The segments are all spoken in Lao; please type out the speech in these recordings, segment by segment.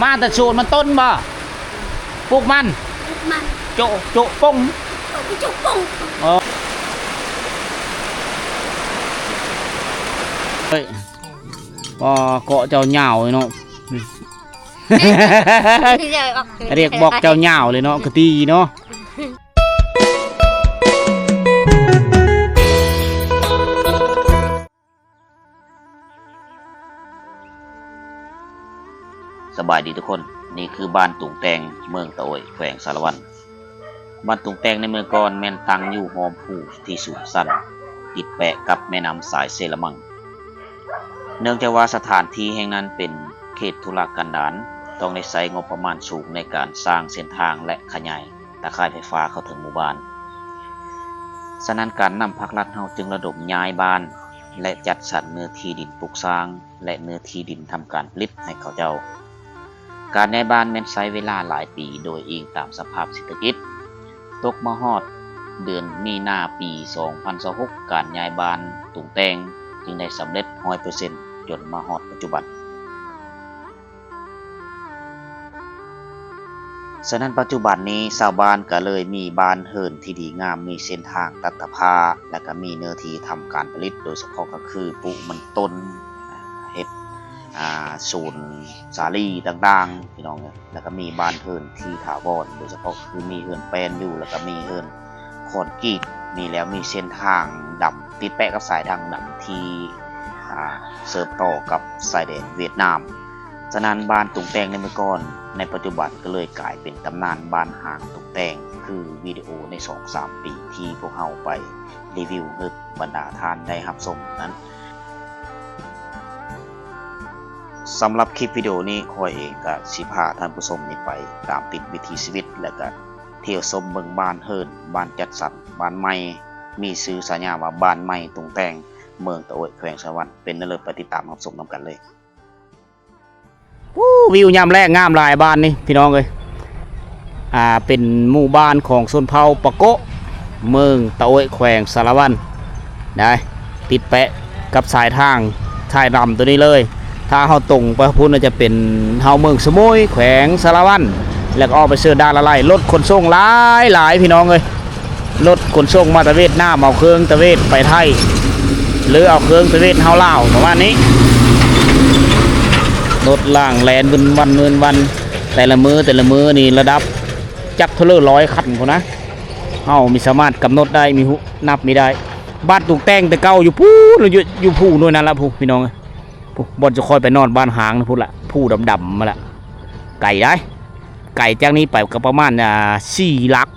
ມາແຕ່ສວນມັນຕົ້ນບໍ່? ປູກມັນ? ປູກມັນ. ໂຈະ ໂຈະປົງ? ເອີ ໄປໂຈະປົງ. ເອີ ເອີຍ ອໍ ເກາະເຈົ້າຍາວເນາະ. ຮຽກບອກເຈົ້າຍາວເລີຍເນາະ ກະຕີເນາະ. ສະບາຍດີທຸກຄົນ, ນີ້ຄືບ້ານຕຸງແຕງ ເມືອງຕະໂອ້ຍ ແຂວງສາລະວັນ. ບ້ານຕຸງແຕງໃນເມື່ອກ່ອນແມ່ນຕັ້ງຢູ່ຮ່ອມພູທີ່ສູງຊັນ ຕິດແປະກັບແມ່ນ້ຳສາຍເຊລະມັງ. ເນື່ອງຈາກວ່າສະຖານທີ່ແຫ່ງນັ້ນເປັນເຂດທຸລະກັນດານ, ຕ້ອງໄດ້ໃຊ້ງົບປະມານສູງໃນການສ້າງເສັ້ນທາງ ແລະ ຂະຫຍາຍຕາຂ່າຍໄຟຟ້າເຂົ້າເຖິງໝູ່ບ້ານ. ສະນັ້ນ ການນຳພາກລັດເຮົາຈຶ່ງລະດົມຍ້າຍບ້ານ ແລະ ຈັດສັນເນື້ອທີ່ດິນປຸກສ້າງ ແລະ ເນື້ອທີ່ດິນທຳການຜະລິດໃຫ້ເຂົາເຈົ້າ. ການຍ້າຍບ້ານແມ່ນໃຊ້ເວລາຫຼາຍປີ ໂດຍອີງຕາມສະພາບເສດຖະກິດ. ຕົກມາຮອດເດືອນມີນາປີສອງພັນຊາວຫົກ ການຍ້າຍບ້ານຕຸງແຕງຈຶ່ງໄດ້ສຳເລັດຮ້ອຍເປີເຊັນ ຈົນມາຮອດປັດຈຸບັນ. ສະນັ້ນ ປັດຈຸບັນນີ້ຊາວບ້ານກໍເລີຍມີບ້ານເຮືອນທີ່ດີງາມ, ມີເສັ້ນທາງຕັດຕະພາ ແລະ ກໍມີເນື້ອທີ່ທຳການຜະລິດ, ໂດຍສະເພາະກໍຄືປູກມັນຕົ້ນ, ເຮັດ ອ່າ ສວນສາລີຕ່າງໆ ພີ່ນ້ອງເອີຍ. ແລ້ວກໍມີບ້ານເຮືອນທີ່ຖາວອນ, ໂດຍສະເພາະຄືມີເຮືອນແປ້ນຢູ່ ແລ້ວກໍມີເຮືອນຄອນກຣີດນີ້ແລ້ວ, ມີເສັ້ນທາງດຳຕິດແປະກັບສາຍທາງດຳທີ່ ອ່າ ເສີບຕໍ່ກັບຊາຍແດນຫວຽດນາມ. ສະນັ້ນ ບ້ານຕຸງແຕງໃນເມື່ອກ່ອນ ໃນປັດຈຸບັນກໍເລີຍກາຍເປັນຕຳນານບ້ານຮ້າງຕຸງແຕງ ຄືວິດີໂອໃນສອງສາມປີທີ່ພວກເຮົາໄປຣີວິວໃຫ້ບັນດາທ່ານໄດ້ຮັບຊົມນັ້ນ. ສຳລັບຄລິບວິດີໂອນີ້ ຂ້ອຍເອງກະຊິພາທ່ານຜູ້ຊົມນີ້ໄປຕາມຕິດວິຖີຊີວິດ ແລະກະທ່ຽວຊົມເບິ່ງບ້ານເຮືອນ, ບ້ານຈັດສັນ, ບ້ານໃໝ່, ມີຊື່ສາຍາວ່າບ້ານໃໝ່ຕຸງແຕງ, ເມືອງຕະໂອ້ຍ ແຂວງສາລະວັນ. ເປັນແນວໃດ ໄປຕິດຕາມຮັບຊົມນຳກັນເລີຍ. ໂອ້ ວິວຍາມແລງງາມຫຼາຍບ້ານນີ້ ພີ່ນ້ອງເອີຍ. ອ່າ ເປັນໝູ່ບ້ານຂອງຊົນເຜົ່າປາໂກະ ເມືອງຕະໂອ້ຍ ແຂວງສາລະວັນ ໄດ້ ຕິດແປະກັບສາຍທາງ ສາຍດຳໂຕນີ້ເລີຍ. ຖ້າເຮົາຕົງໄປພຸ້ນ ຈະເປັນເຮົາເມືອງສະໂໝຍ ແຂວງສາລະວັນ ແລ້ວກໍອອກໄປເຊີດານລະໄລ. ລົດຂົນສົ່ງຫຼາຍໆ ພີ່ນ້ອງເອີຍ. ລົດຂົນສົ່ງມາແຕ່ຫວຽດນາມ ເອົາເຄື່ອງຕະເວດໄປໄທ ຫຼືເອົາເຄື່ອງຕະເວດເຮົາລາວ ປະມານນີ້. ລົດລາງແລ່ນວືນວັນວືນວັນ ແຕ່ລະມື້ ແຕ່ລະມື້ນີ້ລະດັບຈັກເທົ່າໃດຮ້ອຍຄັນພຸ້ນນະ, ເຮົາມີສາມາດກຳນົດໄດ້ ມີຮູ້ ນັບມີໄດ້. ບ້ານຕຸງແຕງແຕ່ເກົ່າຢູ່ພຸ້ນ ຢູ່ ຢູ່ພູໂນ້ນນັ້ນລະ ຜູ້ ພີ່ນ້ອງເອີຍ. ຜູ້ ບ່ອນຈະຄ່ອຍໄປນອນບ້ານຮ້າງພຸ້ນລະ ພູດຳໆ ມາລະ ໄກໄດ໋. ໄກຈາກນີ້ໄປກໍປະມານ ອ່າ ສີ່ຫຼັກ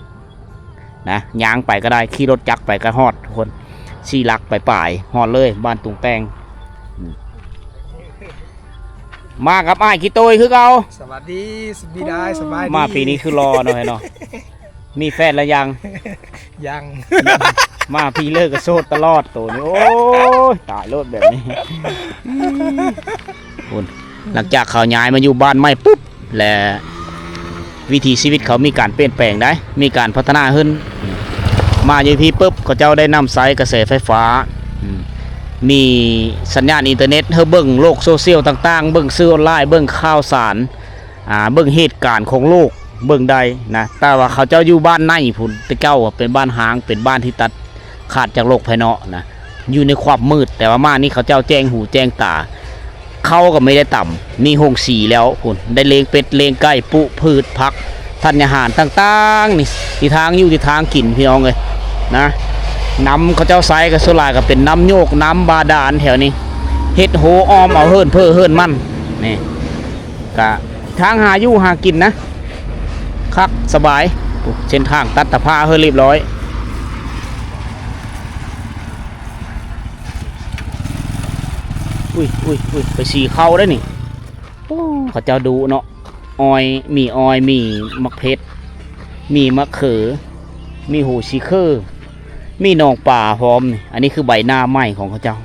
ນະ ຍ່າງໄປກໍໄດ້ ຂີ່ລົດຈັກໄປກໍຮອດ ທຸກຄົນ ສີ່ຫຼັກປາຍໆ ຮອດເລີຍບ້ານຕຸງແຕງ. ອືມ ມາກັບອ້າຍຂີ້ໂຕຍຄືເກົ່າ. ສະຫວັດດີ ສະບາຍດີ ໂອ້ ສະບາຍດີ. ມາປີນີ້ຄືຫຼໍ່ເນາະ ເນາະ. ມີແຟນແລ້ວຍັງ? ຍັງ. ມາປີເລີກກໍໂສດຕະຫຼອດໂຕນີ້. ໂອ້ຍ ຕາຍໂລດແບບນີ້. ພຸ້ນ ຫຼັງຈາກເຂົາຍ້າຍມາຢູ່ບ້ານໃໝ່ປຸບ ແລະ ວິຖີຊີວິດເຂົາມີການປ່ຽນແປງໄດ໋ ມີການພັດທະນາຂຶ້ນ. ມາຢູ່ພີ້ປຶບ ເຂົາເຈົ້າໄດ້ນຳໃຊ້ກະແສໄຟຟ້າ, ມີສັນຍານອິນເຕີເນັດໃຫ້ເບິ່ງໂລກໂຊຊຽວຕ່າງໆ, ເບິ່ງສື່ອອນລາຍ, ເບິ່ງຂ່າວສານ, ອ່າ ເບິ່ງເຫດການຂອງໂລກ ເບິ່ງໄດ້ນະ. ແຕ່ວ່າເຂົາເຈົ້າຢູ່ບ້ານໃນພຸ້ນ ແຕ່ເກົ່າເປັນບ້ານຮ້າງ ເປັນບ້ານທີ່ຕັດ ຂາດຈາກໂລກພາຍນອກນະ ຢູ່ໃນຄວາມມືດ. ແຕ່ວ່າມານີ້ເຂົາເຈົ້າແຈ້ງຫູແຈ້ງຕາ, ເຂົ້າກໍມີໄດ້ຕຳ, ມີໂຮງສີແລ້ວພຸ້ນ, ໄດ້ລ້ຽງເປັດລ້ຽງໄກ່, ປູກພືດຜັກທັນຍາຫານຕ່າງໆນີ້, ທີ່ທາງຢູ່ທີ່ທາງກິນ ພີ່ນ້ອງເອີຍນະ. ນ້ຳເຂົາເຈົ້າໃຊ້ກໍສ່ວນຫຼາຍກໍເປັນນ້ຳໂຍກ, ນ້ຳບາດານແຖວນີ້, ເຮັດໂຮອ້ອມເອົາເຮືອນເພີເຮືອນມັນນີ້. ກະທາງຫາຢູ່ຫາກິນນະ ຄັກສະບາຍ. ໂອ້ ເສັ້ນທາງຕັດຕະພາເຮີ້ ລຽບຮ້ອຍ. ອຸ້ຍ ອຸ້ຍ ອຸ້ຍ ໄປສີເຂົ້າໄດ້ນີ້. ໂອ້ ເຂົາເຈົ້າດຸເນາະ. ອ້ອຍ ມີອ້ອຍ ມີໝາກເຜັດ ມີໝາກເຂີ ມີໂຫສີເຂີ ມີໜອງປາພ້ອມນີ້. ອັນນີ້ຄືໃບໜ້າໃໝ່ຂອງເຂົາເຈົ້າ.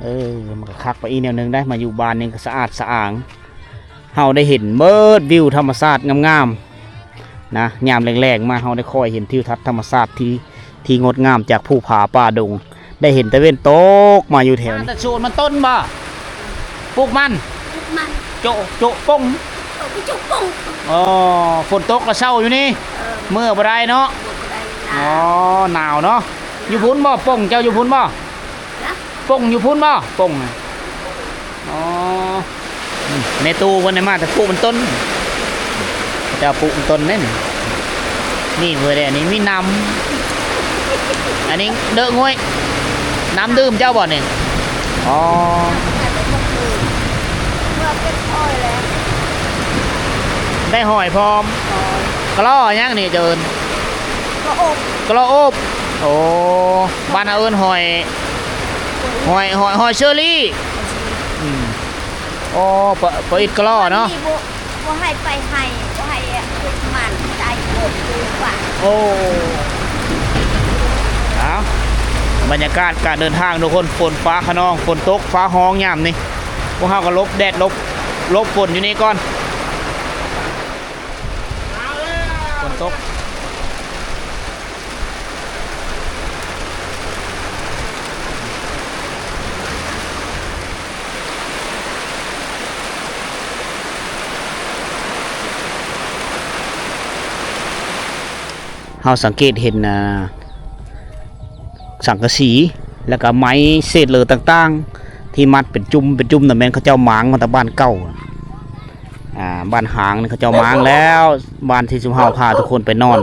ເອີ ມັນກໍຄັກໄປອີກແນວໜຶ່ງໄດ໋ ມາຢູ່ບ້ານນີ້ກໍສະອາດສະອາງ. ເຮົາໄດ້ເຫັນເໝິດວິວທຳມະຊາດງາມໆນະ, ຍາມແລງໆມາ ເຮົາໄດ້ຄ່ອຍເຫັນທິວທັດທຳມະຊາດທີ່ ທີ່ງົດງາມຈາກພູຜາປ່າດົງ, ໄດ້ເຫັນຕາເວັນຕົກມາຢູ່ແຖວນີ້. ມາແຕ່ສວນມັນຕົ້ນບໍ່? ປູກມັນ? ປູກມັນ. ໂຈະ ໂຈະປົງ ເອີ ໄປໂຈະປົງ ອໍ ຝົນຕົກກໍເຊົາຢູ່ນີ້ ເອີ ເມືອບໍ່ໄດ້ເນາະ ບໍ່ໄດ້ ອໍ ໜາວເນາະ ຢູ່ພຸ້ນບໍ່ ປົງເຈົ້າຢູ່ພຸ້ນບໍ່? ນະ ປົງຢູ່ພຸ້ນບໍ່? ປົງນະ ອໍ ອືມ ແມ່ຕູ້ເພິ່ນໄດ້ມາແຕ່ປູກມັນຕົ້ນ ເຂົາເຈົ້າປູກມັນຕົ້ນເດ້ນີ້ ນີ້ເພິ່ນເດ້ ນີ້ມີນ້ຳ ອັນນີ້ເດີະງວຍ ນ້ຳດື່ມເຈົ້າບໍ່ນີ້? ອໍ ໄດ້ຫອຍພ້ອມ ກະລໍຫຍັງນີ້ເຈົ້າເອີ້ນ? ກະລໍອົບ ກະລໍອົບ ໂອ້ ບ້ານເຮົາເອີ້ນຫອຍ ຫອຍ ຫອຍ ຫອຍເຊີຣີ ອືມ ໂອ້ ປະ ປະອິດກະລໍເນາະ ບໍ່ ບໍ່ໃຫ້ໄປໄຮ່ ບໍ່ໃຫ້ເຮັດມັນ ໄດ້ໂພດໂພດວ່າ ໂອ້ ເອົາ ບັນຍາກາດການເດີນທາງທຸກຄົນ ຝົນຟ້າຂະນອງ ຝົນຕົກ ຟ້າຮ້ອງຍາມນີ້ ພວກເຮົາກໍຫຼົບແດດ ຫຼົບ ຫຼົບຝົນຢູ່ນີ້ກ່ອນ ຝົນຕົກ. ເຮົາສັງເກດເຫັນ ອ່າ ສັງກະສີ ແລ້ວກະໄມ້ເສດເຫຼືອຕ່າງໆ ທີ່ມັດເປັນຈຸ່ມເປັນຈຸ່ມນັ້ນ ແມ່ນເຂົາເຈົ້າມ້າງມາແຕ່ບ້ານເກົ່າ ອ່າ ບ້ານຫ້າງນີ້ເຂົາເຈົ້າມ້າງແລ້ວ ບ້ານທີ່ຊຸມເຮົາພາທຸກຄົນໄປນອນ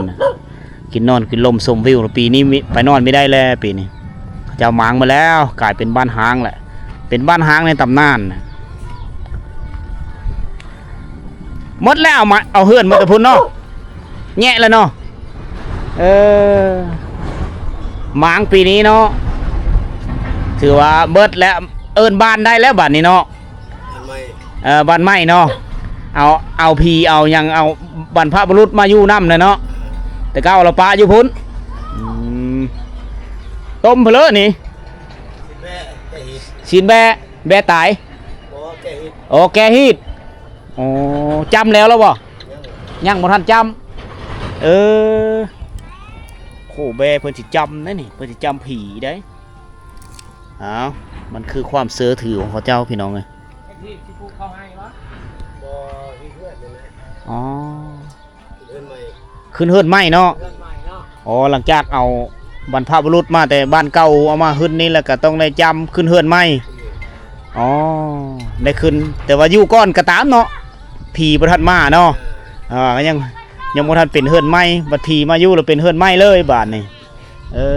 ກິນນອນກິນລົມຊົມວິວ ປີນີ້ມີ ໄປນອນບໍ່ໄດ້ແລ້ວປີນີ້ ເຂົາເຈົ້າມ້າງໝົດແລ້ວ ກາຍເປັນບ້ານຮ້າງແລ້ວ ເປັນບ້ານຮ້າງໃນຕຳນານ ໝົດແລ້ວ ເອົາມາ ເອົາເຮືອນໝົດແຕ່ພຸ້ນເນາະ ແຍະແລ້ວເນາະ ເອີ ມ້າງປີນີ້ເນາະ ຖືວ່າເບິດແລ້ວ ເອີ້ນບ້ານໄດ້ແລ້ວບາດນີ້ເນາະ. ບ້ານໃໝ່ ເອີ ບ້ານໃໝ່ເນາະ ເອົາ ເອົາຜີເອົາຫຍັງ ເອົາບັນພະບຸລຸດມາຢູ່ນຳແຫຼະເນາະ ແຕ່ເກົ່າລາວປະຢູ່ພຸ້ນ ອືມ ຕົ້ມເພີ້ນີ້ ຊີ້ນແບ້ ແກ້ຮີດ ຊີ້ນແບ້ ແບ້ຕາຍ ບໍ່ ແກ້ຮີດ ອໍ ແກ້ຮີດ ອໍ ຈ້ຳແລ້ວລະບໍ່? ຍັງ ຍັງບໍ່ທັນຈ້ຳ ເອີ ໂອ້ ແບ້ເພິ່ນຊິຈ້ຳໄດ໋ນີ້ ເພິ່ນຊິຈ້ຳຜີໄດ໋ ອ້າວ ມັນຄືຄວາມເຊື່ອຖືຂອງເຂົາເຈົ້າ ພີ່ນ້ອງເອີຍ ເຮັດຮີດຊິປູກເຂົ້າໄຮ່ບໍ່? ບໍ່ ເຮັດເຮືອນນີ້ແຫຼະ ອໍ ຂຶ້ນເຮືອນໃໝ່ ຂຶ້ນເຮືອນໃໝ່ເນາະ ເຮືອນໃໝ່ເນາະ ອໍ ຫຼັງຈາກເອົາບັນພະບຸລຸດມາແຕ່ບ້ານເກົ່າ ເອົາມາຂຶ້ນນີ້ ແລ້ວກໍຕ້ອງໄດ້ຈ້ຳຂຶ້ນເຮືອນໃໝ່ ອໍ ໄດ້ຂຶ້ນ ແຕ່ວ່າຢູ່ກ່ອນກໍຕາມເນາະ ຜີບໍ່ທັນມາເນາະ ເອີ ອ່າ ກໍຍັງ ຍັງບໍ່ທັນເປັນເຮືອນໃໝ່ ບັດຜີມາຢູ່ແລ້ວເປັນເຮືອນໃໝ່ເລີຍບາດນີ້. ເອີ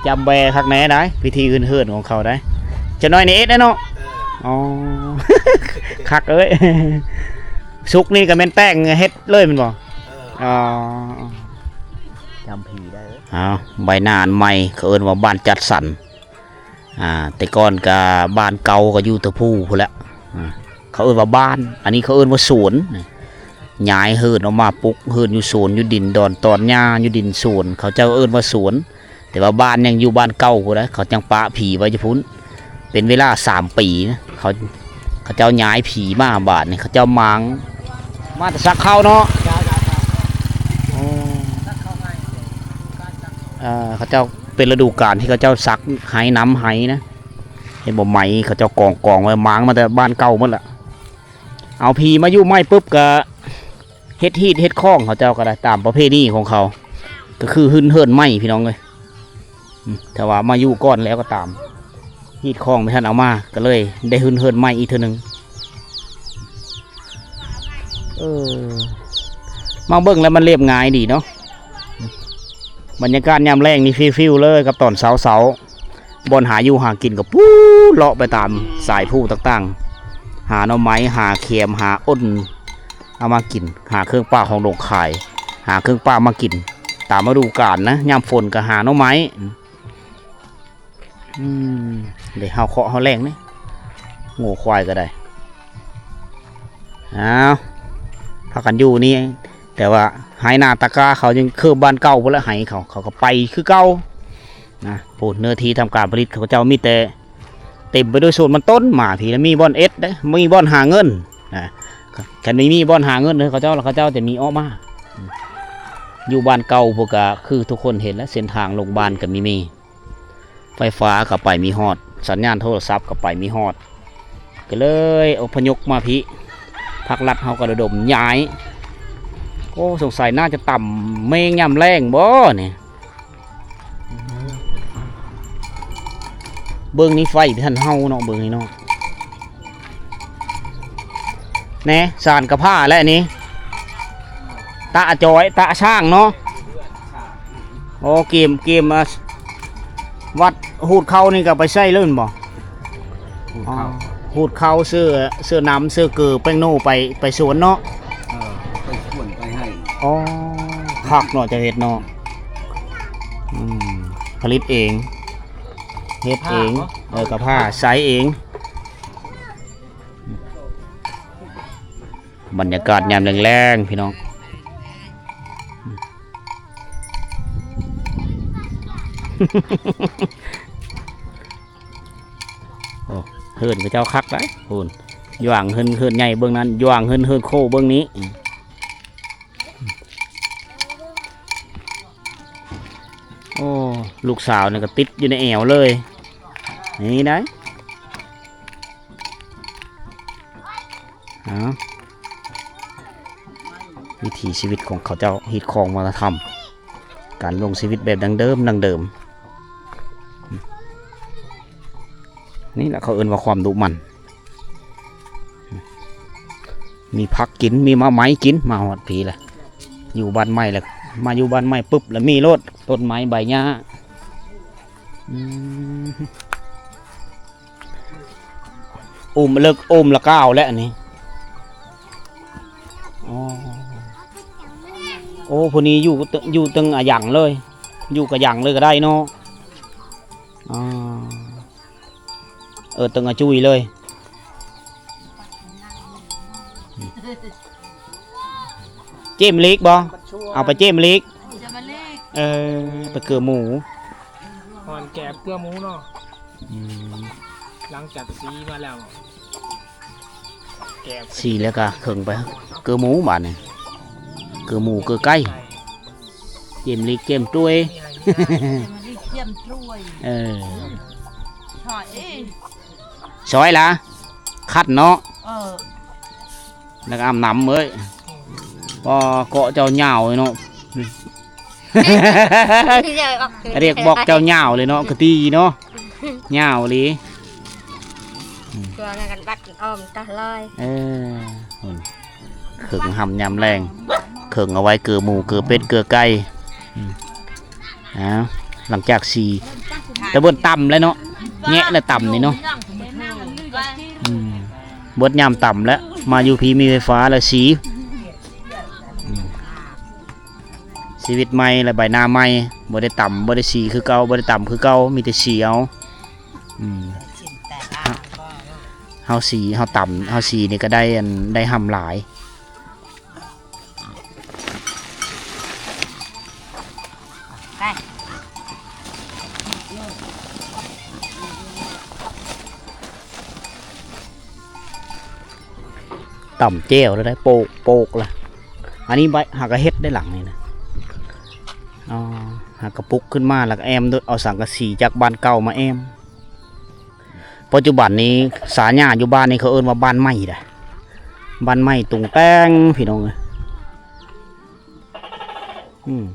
ຈຳແບຄັກແນ່ໄດ໋ ພິທີຂຶ້ນເຮືອນຂອງເຂົາໄດ໋ ຈະໜ້ອຍນີ້ເອັດແນ່ເນາະ ເອີ ອໍ ຄັກເອີຍ ສຸກນີ້ກໍແມ່ນແຕ່ງເຮັດເລີຍແມ່ນບໍ່? ເອີ ອໍ ຈຳຜີໄດ້ເອີຍ ອ້າວ ໃບໜ້າອັນໃໝ່ ເຂົາເອີ້ນວ່າບ້ານຈັດສັນ ອ່າ ແຕ່ກ່ອນກະບ້ານເກົ່າກໍຢູ່ແຕ່ພູພຸ້ນແຫຼະ ອ່າ ເຂົາເອີ້ນວ່າບ້ານ ອັນນີ້ເຂົາເອີ້ນວ່າສວນ ຍ້າຍເຮືອນອອກມາປຸກເຮືອນຢູ່ສວນ ຢູ່ດິນດອນຕອນຫຍ້າ ຢູ່ດິນສວນ ເຂົາເຈົ້າເອີ້ນວ່າສວນ ແຕ່ວ່າບ້ານຍັງຢູ່ບ້ານເກົ່າພຸ້ນນະ ເຂົາຍັງປະຜີໄວ້ຢູ່ພຸ້ນ ເປັນເວລາສາມປີນະ ເຂົາ ເຂົາເຈົ້າຍ້າຍຜີມາ ບາດນີ້ເຂົາເຈົ້າມ້າງ ມາແຕ່ສັກເຂົ້າເນາະ ເຈົ້າ ເຈົ້າ ເຈົ້າ ໂອ້ ສັກເຂົ້າໃໝ່ ເອີ ເຂົາເຈົ້າ ເປັນລະດູການທີ່ເຂົາເຈົ້າສັກໄຮ່ ນຳໄຮ່ນະ ເຫັນບໍ່ ໄມ້ເຂົາເຈົ້າກອງໆໄວ້ ມ້າງມາແຕ່ບ້ານເກົ່າໝົດລະ ເອົາຜີມາຢູ່ໃໝ່ປຶບກະເຮັດຮີດເຮັດຄອງ ເຂົາເຈົ້າກໍໄດ້ຕາມປະເພນີຂອງເຂົາ ກໍຄືຮຶ້ນເຮືອນໃໝ່ພີ່ນ້ອງເອີຍ ອືມ ແຕ່ວ່າມາຢູ່ກ່ອນແລ້ວກໍຕາມ ຮີດຄອງບໍ່ທັນເອົາມາ ກໍເລີຍໄດ້ຮຶ້ນເຮືອນໃໝ່ອີກເທື່ອໜຶ່ງ ເອີ ມາເບິ່ງແລ້ວມັນລຽບງ່າຍດີເນາະ ບັນຍາກາດຍາມແລງນີ້ຟີລໆເລີຍກັບຕອນເຊົ້າໆ ບ່ອນຫາຢູ່ຫາກິນກໍປູ້ເລາະໄປຕາມສາຍພູຕ່າງໆ ຫາໜໍ່ໄມ້ ຫາແຄມ ຫາອົ່ນ ເອົາມາກິນ ຫາເຄື່ອງປ່າຂອງດົງຂາຍ ຫາເຄື່ອງປ່າມາກິນ ຕາມລະດູການນະ ຍາມຝົນກໍຫາໜໍ່ໄມ້ ອືມ ເດ ເຮົາເຄາະເຮົາແລ້ງນີ້ ງົວຄວາຍກໍໄດ້ ອ້າວ ພາກັນຢູ່ນີ້ ແຕ່ວ່າໄຮ່ນາຕາກ້າເຂົາຍັງຄືບບ້ານເກົ່າພຸ້ນລະ ໄຮ່ເຂົາ ເຂົາກໍໄປຄືເກົ່ານະ ໂອ້ ເນື້ອທີ່ທຳການຜະລິດເຂົາເຈົ້າມີແຕ່ເຕັມໄປດ້ວຍສວນມັນຕົ້ນ ມາພີ້ລະມີບ່ອນເອັດເດ້ ມີບ່ອນຫາເງິນນະ ຄັນມີ ມີບ່ອນຫາເງິນເຂົາເຈົ້າ ເຂົາເຈົ້າຈະມີອອກມາ ຢູ່ບ້ານເກົ່າພຸ້ນກະຄືທຸກຄົນເຫັນແຫຼະ ເສັ້ນທາງລົງບ້ານກໍມີ ມີ ໄຟຟ້າກໍໄປມີຮອດ ສັນຍານໂທລະສັບກໍໄປມີຮອດ ກໍເລີຍອົບພະຍົບມາພີ້ ພາກລັດເຮົາກໍລະດົມຍ້າຍ. ໂອ້ ສົງໄສໜ້າຈະຕຳເມງຍາມແລ້ງບໍ່ນີ້. ເບິ່ງນີ້ໄຟບໍ່ທັນເຫົ່າເນາະ ເບິ່ງນີ້ເນາະ. ແນ່ ສານກະພ້າແຫຼະນີ້ ຕາຈອຍ ຕາຊ່າງເນາະ. ໂອ້ ກຽມ ກຽມ ອ່າ ວັດ ຫູດເຂົ້ານີ້ກໍໄປໃຊ້ເລີຍແມ່ນບໍ່? ຫູດເຂົ້າ ອໍ ຫູດເຂົ້າ ເຊື້ອ ເຊື້ອນ້ຳ ເຊື້ອເກີ ແປ້ງໂນໄປ ໄປສວນເນາະ. ເອີ ໄປສວນໄປໄຮ່. ອໍ ຄັກເນາະ ເຈົ້າເຮັດເນາະ. ອືມ ຜະລິດເອງ ເຮັດເອງ. ເອີ ກະພ້າໃຊ້ເອງ. ບັນຍາກາດຍາມແລງໆ ພີ່ນ້ອງ. ໂອ້ ເຮືອນເຂົາເຈົ້າຄັກຫຼາຍພຸ້ນ. ຢູ່ຫວ່າງເຮືອນ ເຮືອນໃຫຍ່ເບື້ອງນັ້ນ ຢູ່ຫວ່າງເຮືອນ ເຮືອນໂຄເບື້ອງນີ້. ໂອ້ ລູກສາວນີ້ກໍຕິດຢູ່ໃນແອວເລີຍ ນີ້ໄດ໋. ເອົາ ວິຖີຊີວິດຂອງເຂົາເຈົ້າ ຮີດຄອງວັດທະນະທຳ ການລົງຊີວິດແບບດັ້ງເດີມ ດັ້ງເດີມ. ນີ້ແຫຼະເຂົາເອີ້ນວ່າຄວາມດຸໝັ່ນ. ມີຜັກກິນ ມີໝາກໄມ້ກິນ ມາຮອດພີ້ລະ ຢູ່ບ້ານໃໝ່ລະ ມາຢູ່ບ້ານໃໝ່ປຶບລະມີໂລດ ຕົ້ນໄມ້ໃບຫຍ້າ. ອືມ ອຸ້ມເລິກ ອຸ້ມລະກ້າວແຫຼະອັນນີ້. ອໍ ໂອ້ ຜູ້ນີ້ຢູ່ ຢູ່ເທິງອາຫຍັງເລີຍ ຢູ່ກະຫຍັງເລີຍກໍໄດ້ເນາະ. ອໍ ເອີ ເທິງອາຈຸ້ຍເລີຍ. ເຈ້ມລີກບໍ່? ເອົາໄປເຈ້ມລີກ. ເອີ ໄປເກືອໝູ ຫອນແກບເກືອໝູເນາະ. ອືມ ຫຼັງຈາກສີມາແລ້ວ ແກບ ສີແລ້ວກະເຄິ່ງໄປເກືອໝູບາດນີ້ ເກືອໝູເກືອໄກ່. ເຈ້ມລີກເຈ້ມຕວຍ ເອີ ຊ່ອຍລະ ຄັນເນາະ. ເອີ ແລ້ວກໍອາບນ້ຳເອີຍ. ອໍ ເກາະເຈົ້າຍາວເນາະ ຮຽກບອກເຈົ້າຍາວເລີຍເນາະ ກະຕີເນາະ ຍາວອີ່ຫຼີ. ອືມ ຕົວນັ້ນກັນບັດອອມຕະລອຍ. ເອີ ເຄິ່ງຮ່ຳຍາມແລງ ເຄິ່ງເອົາໄວ້ເກືອໝູ ເກືອເປັດ ເກືອໄກ່. ອືມ ເອົາ ຫຼັງຈາກສີ ແຕ່ເບິດຕຳແລ້ວເນາະ ແງະແລ້ວຕຳນີ້ເນາະ. ອືມ ເບິດຍາມຕຳແລ້ວ ມາຢູ່ພີ້ມີໄຟຟ້າແລ້ວສີ. ອືມ ຊີວິດໃໝ່ ແລະ ໃບໜ້າໃໝ່ ບໍ່ໄດ້ຕຳ ບໍ່ໄດ້ສີຄືເກົ່າ ບໍ່ໄດ້ຕຳຄືເກົ່າ ມີແຕ່ສີເອົາ. ອືມ ເຮົາສີ ເຮົາຕຳ ເຮົາສີນີ້ກໍໄດ້ອັນ ໄດ້ຮ່ຳຫຼາຍ. ໄປ ຕຳແຈ່ວແລ້ວໄດ້ ໂປກ ໂປກລະ. ອັນນີ້ໃບ ຫາກະເຮັດໄດ້ຫຼັງນີ້ນະ. ອໍ ຫາກະປຸກຂຶ້ນມາ ແລ້ວກະແອ້ມດ້ວຍ ເອົາສັງກະສີຈາກບ້ານເກົ່າມາແອ້ມ. ປັດຈຸບັນນີ້ ສາຍາຢູ່ບ້ານນີ້ ເຂົາເອີ້ນວ່າບ້ານໃໝ່ໄດ໋ ບ້ານໃໝ່ຕຸງແຕ່ງ ພີ່ນ້ອງເອີຍ. ອືມ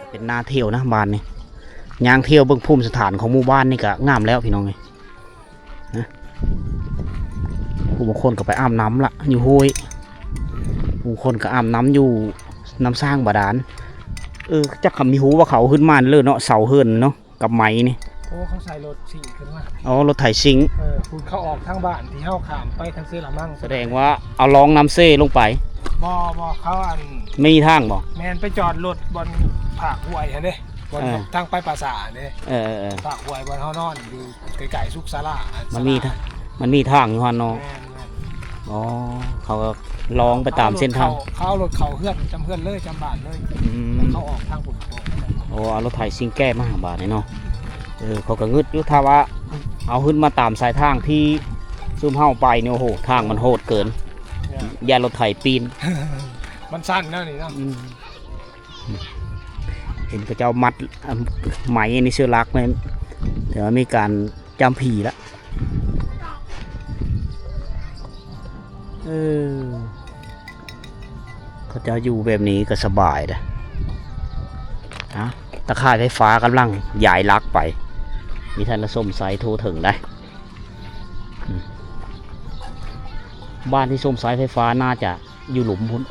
ເປັນໜ້າທ່ຽວນະບ້ານນີ້ ຍ່າງທ່ຽວເບິ່ງພູມສະຖານຂອງໝູ່ບ້ານນີ້ກະງາມແລ້ວ ພີ່ນ້ອງເອີຍ. ນະ ຜູ້ບາງຄົນກໍໄປອາບນ້ຳລະຢູ່ຫ້ວຍ ບາງຄົນກໍອາບນ້ຳຢູ່ນ້ຳສ້າງບາດານ. ເອີ ຈັກຄຳມີຮູ້ວ່າເຂົາເອົາຂຶ້ນມາເລີຍເນາະ ເສົາເຮືອນເນາະ ກັບໄມ້ນີ້. ໂອ້ ເຂົາໃສ່ລົດສີຂຶ້ນມາ. ອໍ ລົດໄຖຊິງ. ເອີ ພຸ້ນເຂົາອອກທາງບ້ານທີ່ເຮົາຂ້າມໄປຄັນເຊລະມັງ. ສະແດງວ່າເອົາລອງນ້ຳເຊລົງໄປ. ບໍ່ ບໍ່ ເຂົາອັນ ມີທາງບໍ່? ແມ່ນ ໄປຈອດລົດບ່ອນພາກຫ້ວຍຫັ້ນເດ້ ບ່ອນ ເອີ ທາງໄປປາສາດເດ້. ເອີ ເອີ ເອີ ພາກຫ້ວຍບ່ອນເຮົານອນຢູ່ ໃກ້ໆສຸກສາລາ ມັນມີ ສາລາ ມັນມີທາງຢູ່ຫັ້ນເນາະ. ແມ່ນໆ. ອໍ ເຂົາກໍລອງໄປຕາມເສັ້ນທາງ ເຂົາເອົາລົດເຂົ້າ ເຂົາເອົາລົດເຂົ້າເຮືອນ ຈຳເຮືອນເລີຍ ຈຳບ້ານເລີຍ. ອືມ ເຂົາອອກທາງພຸ້ນ. ໂອ້ ເອົາລົດໄຖຊິງແກ້ມາບາດນີ້ເນາະ. ເອີ ເຂົາກໍງຶດຢູ່ ຖ້າວ່າເອົາຂຶ້ນມາຕາມສາຍທາງທີ່ຊຸມເຮົາໄປນີ້ ໂອ້ໂຫ ທາງມັນໂຫດເກີນ ຢ້ານລົດໄຖປີນ ມັນຊັນເນາະນີ້ເນາະ. ອືມ ເຫັນເຂົາເຈົ້າມັດ ອາ ໄມ້ນີ້ເຊືອຫຼັກນີ້ ແຕ່ວ່າມີການຈຳຜີລະ ເອີ ເຂົາເຈົ້າຢູ່ແບບນີ້ກໍສະບາຍເດ້. ອາ ຕາຂ່າຍໄຟຟ້າກຳລັງຢາຍຫຼັກໄປ ມີທ່ານລະສົມໄຊໂທເຖິງໄດ໋. ອືມ ບ້ານທີ່ສົມໄຊໄຟຟ້າໜ້າຈະຢູ່ລຸ່ມພຸ້ນ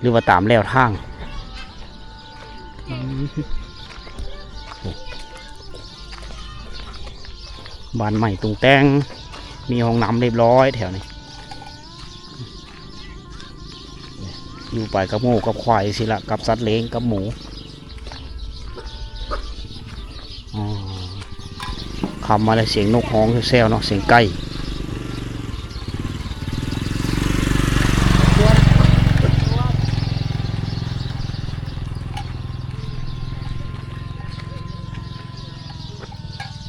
ຫຼືວ່າຕາມແລວທາງ. ອືມ ບ້ານໃໝ່ຕຸງແຕ່ງ ມີຫ້ອງນ້ຳຮຽບຮ້ອຍແຖວນີ້. ຢູ່ໄປກັບງົວກັບຄວາຍຊີ້ລະ ກັບສັດລ້ຽງ ກັບໝູ. ອໍ ຄ່ຳມາແລ້ວ ສຽງນົກຮ້ອງແຊວໆເນາະ ສຽງໄກ່.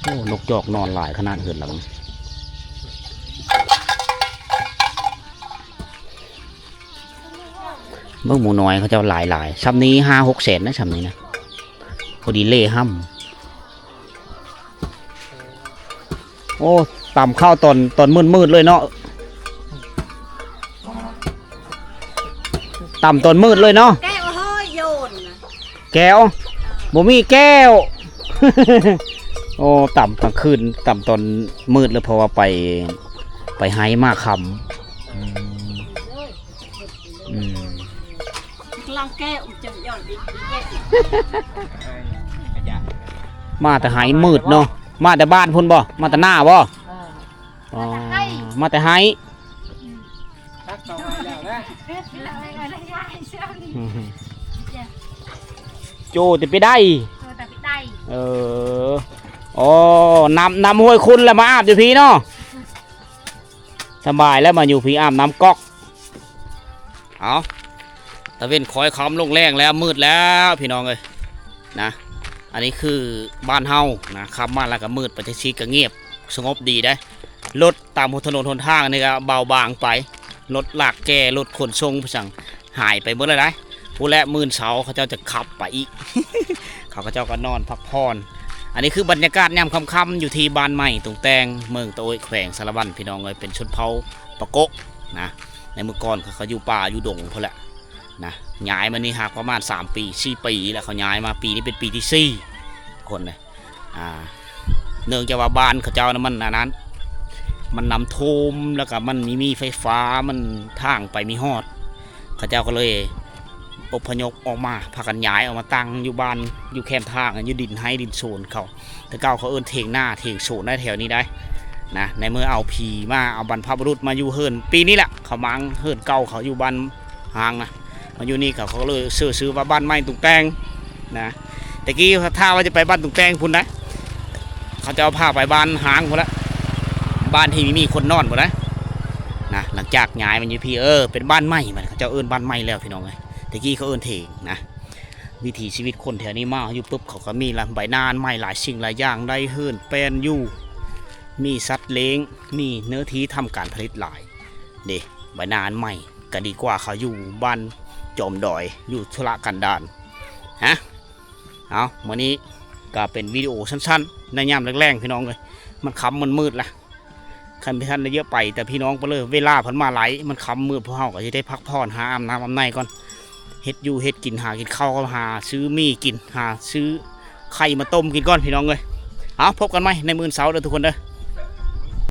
ໂອ້ ນົກຈອກນອນຫຼາຍຂະໜາດເຮືອນຫຼັງ. ເບິ່ງໝູນ້ອຍເຂົາເຈົ້າຫຼາຍໆ ຊ່ຳນີ້ຫ້າຫົກແສນນະ ຊ່ຳນີ້ນະ ພໍດີເລຫ້ຳ. ໂອ້ ຕຳເຂົ້າຕອນ ຕອນມືດໆເລີຍເນາະ ຕຳຕອນມືດເລີຍເນາະ ແກ້ວເຮີຍໂຍນນະ ແກ້ວ ບໍ່ມີແກ້ວ. ໂອ້ ຕຳກາງຄືນ ຕຳຕອນມືດເລີຍ ເພາະວ່າໄປ ໄປໄຮ່ມາຄ່ຳ. ອືມ ອືມ ລັງແກ້ວຈະຍ້ອນອີກ ມາແຕ່ໄຮ່ມືດເນາະ ມາແຕ່ບ້ານພຸ້ນບໍ່ ມາແຕ່ນາບໍ່? ເອີ ອໍ ມາແຕ່ໄຮ່ ອືມ ຕັກເຂົ້າໃຫ້ແລ້ວນະ ໂຈ້ແຕ່ໄປໄດ້ ເອີ ແຕ່ໄປໄດ້ ເອີ ອໍ ນ້ຳ ນ້ຳຫ້ວຍຄຸນລະມາອາບຢູ່ພີ້ເນາະ ສະບາຍແລ້ວ ມາຢູ່ພີ້ອາບນ້ຳກອກ. ເອົາ ຕາເວັນຄ້ອຍຄ່ຳລົງແລງແລ້ວ ມືດແລ້ວພີ່ນ້ອງເອີຍນະ. ອັນນີ້ຄືບ້ານເຮົານະ ຄ່ຳມາແລ້ວກໍມືດ ປະເທດຊີກະງຽບສະຫງົບດີເດ້. ລົດຕາມຫົວຖະໜົນຫົນທາງນີ້ກໍເບົາບາງໄປ ລົດລາກແກ່ ລົດຂົນສົ່ງໄປສັງ ຫາຍໄປເບິດແລ້ວໄດ໋. ພຸ້ນແຫຼະ ມື້ເຊົ້າເຂົາເຈົ້າຈະຂັບໄປອີກ ເຂົາເຈົ້າກໍນອນພັກຜ່ອນ. ອັນນີ້ຄືບັນຍາກາດຍາມຄ່ຳໆ ຢູ່ທີ່ບ້ານໃໝ່ຕຸງແຕ່ງ ເມືອງຕະໂອ້ຍ ແຂວງສາລະວັນ ພີ່ນ້ອງເອີຍ ເປັນຊົນເຜົ່າປາໂກະນະ. ໃນເມື່ອກ່ອນເຂົາກໍຢູ່ປ່າຢູ່ດົງພຸ້ນແຫຼະນະ ຍ້າຍມານີ້ຫາກປະມານສາມປີ ສີ່ປີແລ້ວ ເຂົາຍ້າຍມາ ປີນີ້ເປັນປີທີສີ່ ຄົນເລີຍ. ອ່າ ເນື່ອງຈາກວ່າບ້ານເຂົາເຈົ້ານະ ມັນອັນນັ້ນ ມັນນ້ຳຖ້ວມ ແລ້ວກໍມັນມີ ມີໄຟຟ້າ ມັນທາງໄປມີຮອດ ເຂົາເຈົ້າກໍເລີຍອົບພະຍົບອອກມາ ພາກັນຍ້າຍອອກມາຕັ້ງຢູ່ບ້ານ ຢູ່ແຄມທາງ ຢູ່ດິນໄຮ່ດິນສວນເຂົາ. ແຕ່ເກົ່າເຂົາເອີ້ນຖຽງນາຖຽງສວນໄດ້ແຖວນີ້ໄດ໋ນະ. ໃນເມື່ອເອົາຜີມາ ເອົາບັນພະບຸລຸດມາຢູ່ເຮືອນ ປີນີ້ແຫຼະ ເຂົາມ້າງເຮືອນເກົ່າເຂົາຢູ່ບ້ານ ຮ້າງນະ ມາຢູ່ນີ້ກໍເຂົາເລີຍຊື່ຊື່ວ່າບ້ານໃໝ່ຕຸງແຕ່ງນະ. ແຕ່ກີ້ຖ້າວ່າຈະໄປບ້ານຕຸງແຕ່ງພຸ້ນນະ ເຂົາເຈົ້າພາໄປບ້ານຮ້າງພຸ້ນລະ ບ້ານທີ່ມີຄົນນອນພຸ້ນນະ ນະ. ຫຼັງຈາກຍ້າຍມາຢູ່ພີ້ ເອີ ເປັນບ້ານໃໝ່ ມັນເຂົາເຈົ້າເອີ້ນບ້ານໃໝ່ແລ້ວ ພີ່ນ້ອງເອີຍ. ແຕ່ກີ້ເຂົາເອີ້ນເຖງນະ. ວິຖີຊີວິດຄົນແຖວນີ້ມາຢູ່ປຶບ ເຂົາກໍມີລະ ໃບນາອັນໃໝ່ ຫຼາຍສິ່ງຫຼາຍຢ່າງ ໄດ້ເຮືອນແປນຢູ່ ມີສັດລ້ຽງ ມີເນື້ອທີ່ທຳການຜະລິດຫຼາຍເດ້. ໃບນາອັນໃໝ່ກໍດີກວ່າເຂົາຢູ່ບ້ານຈອມດອຍ ຢູ່ທຸລະກັນດານນະ. ເອົາ ມື້ນີ້ກໍເປັນວິດີໂອສັ້ນໆ ໃນຍາມແລງໆ ພີ່ນ້ອງເອີຍ ມັນຄ່ຳມັນມືດລະ. ຄັນບໍ່ທັນໄດ້ເຍອະໄປ ແຕ່ພີ່ນ້ອງໄປເລີຍ ເວລາເພິ່ນມາຫຼາຍ ມັນຄ່ຳມືດ ພວກເຮົາກໍຊິໄດ້ພັກຜ່ອນ ຫາອາບນ້ຳອາບໃນກ່ອນ ເຮັດຢູ່ເຮັດກິນ ຫາກິນເຂົ້າ ຫາຊື້ໝີ່ກິນ ຫາຊື້ໄຂ່ມາຕົ້ມກິນກ່ອນ ພີ່ນ້ອງເອີຍ. ເອົາ ພົບກັນໃໝ່ໃນມື້ເຊົ້າເດີທຸກຄົນເດີ.